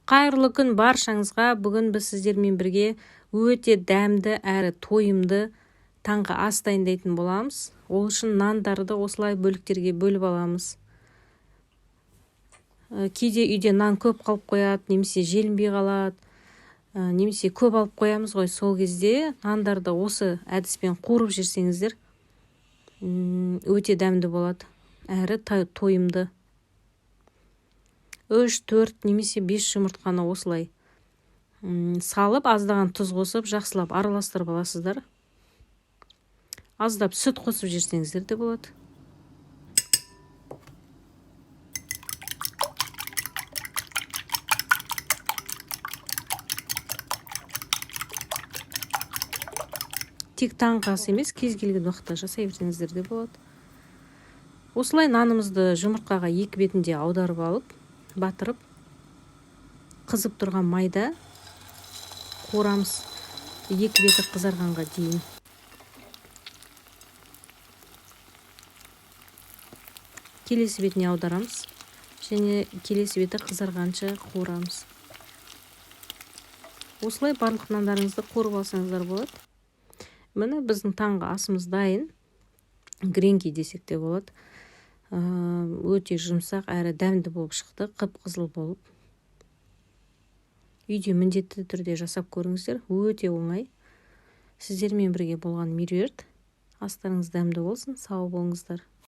Қайырлы күн баршаңызға. Бүгін біз сіздермен бірге өте дәмді әрі тойымды таңғы ас дайындайтын боламыз. Ол үшін нандарды осылай бөліктерге бөліп аламыз. Кейде үйде нан көп қалып қояды, немесе желінбей қалады, немесе көп алып қоямыз ғой. Сол кезде нандарды осы әдіспен қуырып жесеңіздер, өте дәмді болады, әрі тойымды. 3, 4 немесе 5 жұмыртқаны осылай салып, аздаған тұз қосып, жақсылап араластырып аласыздар. Аздап сүт қосып жесеңіздер де болады. Тек таңғы ас емес, кез келген уақытта жасай берсеңіздер де болады. Осылай нанымызды жұмыртқаға екі бетінде аударып алып, батырып, қызып тұрған майда қуырамыз, екі беті қызарғанға дейін. Келесі бетіне аударамыз және келесі беті қызарғанша қуырамыз. Осылай барлық нандарыңызды қуырып алсаңыздар болады. Міне біздің таңғы асымыз дайын. Гренки десек те болады. Өте жұмсақ әрі дәмді болып шықты, қып-қызыл болып. Үйде міндетті түрде жасап көріңіздер, өте оңай. Сіздермен бірге болған Меруерт. Астарыңыз дәмді болсын, сау болыңыздар.